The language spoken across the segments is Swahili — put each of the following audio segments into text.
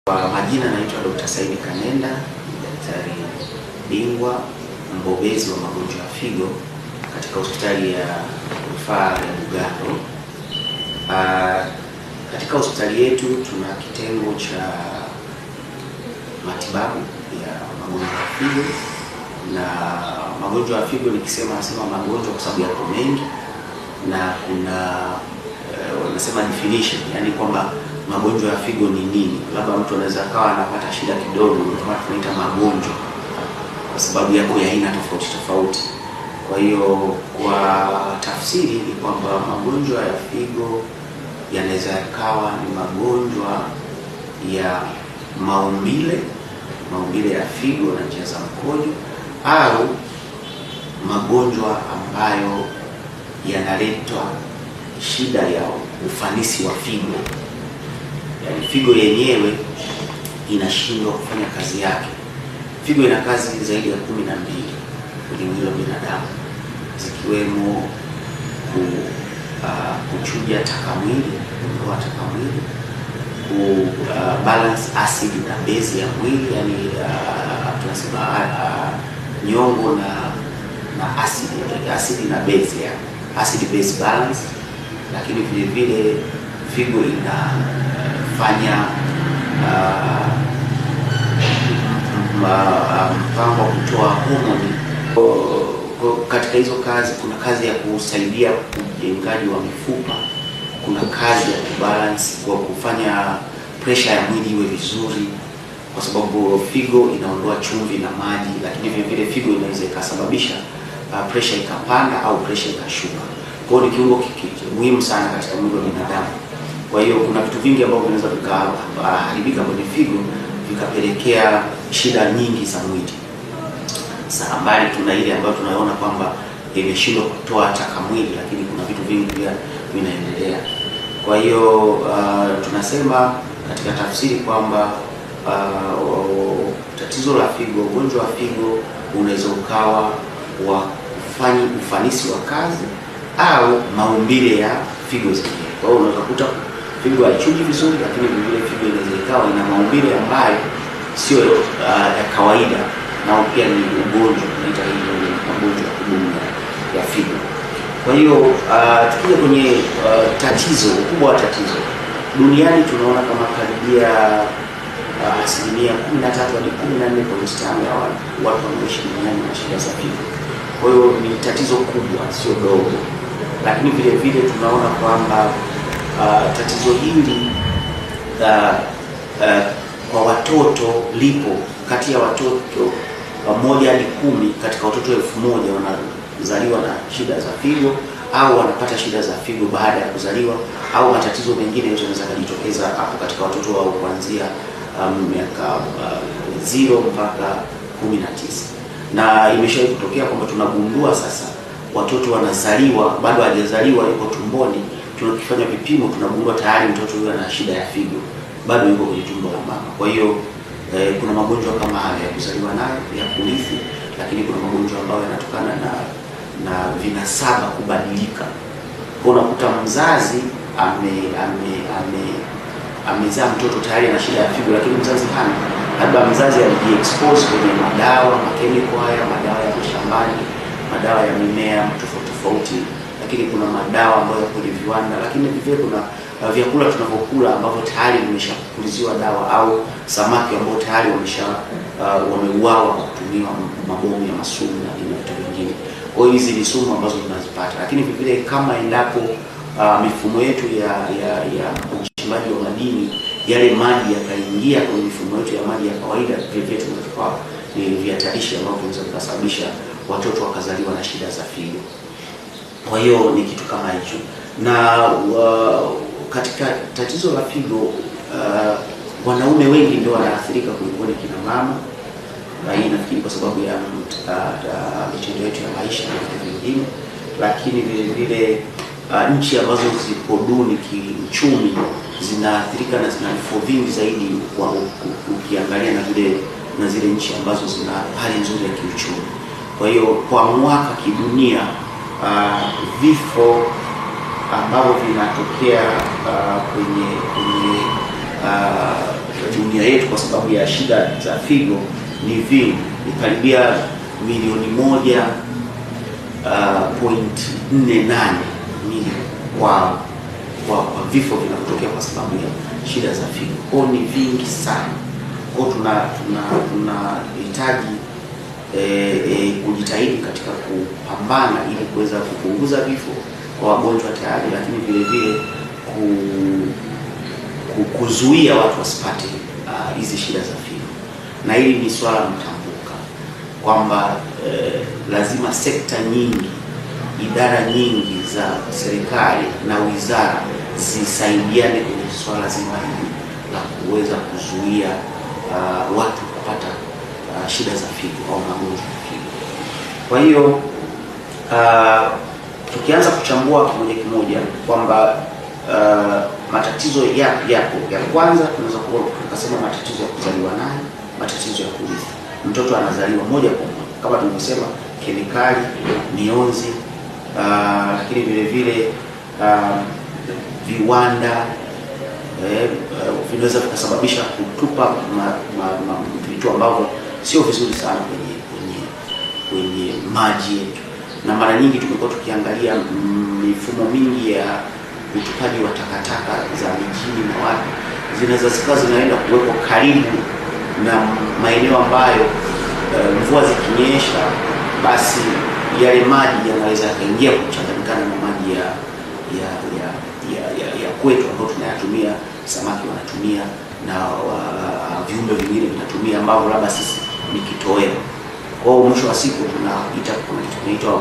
Kwa majina naitwa Dr. Saidi Kanenda, ni daktari bingwa mbobezi wa magonjwa ya figo katika hospitali ya rufaa ya Bugando. Katika hospitali yetu tuna kitengo cha matibabu ya magonjwa ya figo, na magonjwa ya figo nikisema nasema magonjwa kwa sababu yako mengi, na kuna wanasema definition, yani kwamba magonjwa ya figo ni nini. Labda mtu anaweza akawa anapata shida kidogo, kama tunaita magonjwa kwa sababu yako ya aina tofauti tofauti. Kwa hiyo kwa tafsiri ni kwamba magonjwa ya figo yanaweza yakawa ni magonjwa ya maumbile, maumbile ya figo na njia za mkojo, au magonjwa ambayo yanaletwa shida ya ufanisi wa figo, yaani figo yenyewe inashindwa kufanya kazi yake. Figo ina kazi zaidi ya 12 kwenye mwili wa binadamu, zikiwemo kuchuja taka mwili, kuondoa taka mwili, ku balance acid na base ya mwili, yani tunasema nyongo na acid, acid na base ya acid base balance. Lakini vile vile figo inafanya mpango wa kutoa homoni. Katika hizo kazi kuna kazi ya kusaidia ujengaji wa mifupa, kuna kazi ya kubalance kwa kufanya pressure ya mwili iwe vizuri, kwa sababu figo inaondoa chumvi na maji, lakini vile vile figo inaweza ikasababisha pressure ikapanda au pressure ikashuka. Kwa hiyo ni kiungo muhimu sana katika mwili wa binadamu. Kwa hiyo kuna vitu vingi ambavyo vinaweza vikaharibika kwenye figo vikapelekea shida nyingi za mwili. Sasa mbali tuna ile ambayo tunaona kwamba imeshindwa kutoa taka mwili, lakini kuna vitu vingi pia vinaendelea. Kwa hiyo tunasema katika tafsiri kwamba tatizo la figo, ugonjwa wa figo unaweza ukawa wa ufanisi wa kazi au maumbile ya figo zenyewe. Kwa hiyo unaweza kukuta figo haichuji vizuri, lakini vile vile figo inaweza ikawa ina maumbile ambayo sio ya kawaida, nao pia ni ugonjwa, tunaita hiyo ni magonjwa ya kudumu ya figo. Kwa hiyo tukija kwenye tatizo, ukubwa wa tatizo duniani tunaona kama karibia asilimia 13 hadi 14.5 ya watu wanaoishi duniani wana shida za figo. Kwa hiyo ni tatizo kubwa, sio dogo. Lakini vile vile tunaona kwamba tatizo hili kwa watoto lipo kati ya watoto 1 hadi 10 katika watoto 1000 wanazaliwa na shida za figo au wanapata shida za figo baada ya kuzaliwa, au matatizo mengine yote yanaweza kujitokeza hapo katika watoto wao kuanzia miaka 0 mpaka 19. Na imeshawahi kutokea kwamba tunagundua sasa watoto wanazaliwa bado hajazaliwa, yuko tumboni, tunakifanya vipimo tunagundua tayari mtoto huyo ana shida ya figo, bado yuko kwenye tumbo la mama. Kwa hiyo kuna magonjwa kama haya ya kuzaliwa nayo, ya kurithi, lakini kuna magonjwa ambayo yanatokana na vinasaba kubadilika. Kwa unakuta mzazi amezaa mtoto tayari ana shida ya figo, lakini mzazi hana. Labda mzazi alijiexpose kwenye madawa, makemiko haya, madawa ya mashambani, madawa ya mimea tofauti tofauti, lakini kuna madawa ambayo yako kwenye viwanda, lakini vile kuna vyakula tunavyokula ambavyo tayari vimeshapuliziwa dawa, au samaki ambao tayari wameuawa kwa kutumia mabomu ya masumu na vitu vingine. Kwa hiyo hizi ni sumu ambazo tunazipata. Lakini vile vile kama endapo mifumo yetu ya uchimbaji wa madini, yale maji yakaingia kwenye mifumo yetu ya maji ya kawaida, vile vile tunachukua ni vihatarishi ambavyo vinaweza kusababisha watoto wakazaliwa na shida za figo. Kwa hiyo ni kitu kama hicho. Na katika tatizo la figo wanaume wengi ndio wanaathirika kuliko kina mama. Na hii nafikiri kwa sababu ya mitindo yetu ya maisha na vitu vingine. Lakini vile vile nchi ambazo ziko duni kiuchumi zinaathirika na zina vifo vingi zaidi kwa ukiangalia na vile na zile nchi ambazo zina hali nzuri ya kiuchumi. Kwa hiyo kwa mwaka kidunia vifo ambavyo vinatokea kwenye dunia yetu kwa sababu ya shida za figo ni vingi, ni karibia milioni 1.48 milioni kwa vifo vinavyotokea kwa sababu ya shida za figo. Kwa ni vingi sana. Kwa tunahitaji kujitahidi katika kupambana ili kuweza kupunguza vifo kwa wagonjwa tayari, lakini vile vile kuzuia watu wasipate hizi shida za figo. Na hili ni swala mtambuka kwamba lazima sekta nyingi, idara nyingi za serikali na wizara zisaidiane kwenye swala zima hili la kuweza kuzuia watu kupata shida za figo au magonjwa ya figo. Kwa hiyo tukianza kuchambua kimoja kimoja kwamba matatizo yapo. Ya kwanza tunaweza tukasema matatizo ya kuzaliwa nayo, matatizo ya kurithi. Mtoto anazaliwa moja kwa moja kama tulivyosema, kemikali, mionzi, lakini vile vile viwanda vinaweza vikasababisha kutupa vitu ambavyo sio vizuri sana kwenye maji yetu. Na mara nyingi tumekuwa tukiangalia mifumo mingi ya utupaji wa takataka za mijini na wapi, zinaweza zikawa zinaenda kuwekwa karibu na maeneo ambayo mvua zikinyesha, basi yale maji yanaweza yakaingia kuchanganyikana na maji ya kwetu ambayo tunayatumia, samaki wanatumia na viumbe vingine vinatumia ambavyo labda sisi ni kitoweo. Kwa hiyo mwisho wa siku tunaita, kuna kitu kinaitwa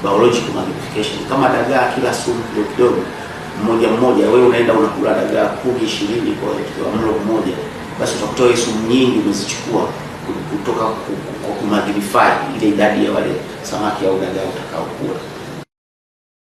biological magnification. Kama dagaa kila sumu kidogo kidogo mmoja mmoja, wewe unaenda unakula dagaa 10 20 kwa mlo mmoja, basi utakuta wewe sumu nyingi umezichukua kutoka kwa kumagnify ile idadi ya wale samaki au dagaa utakaokula.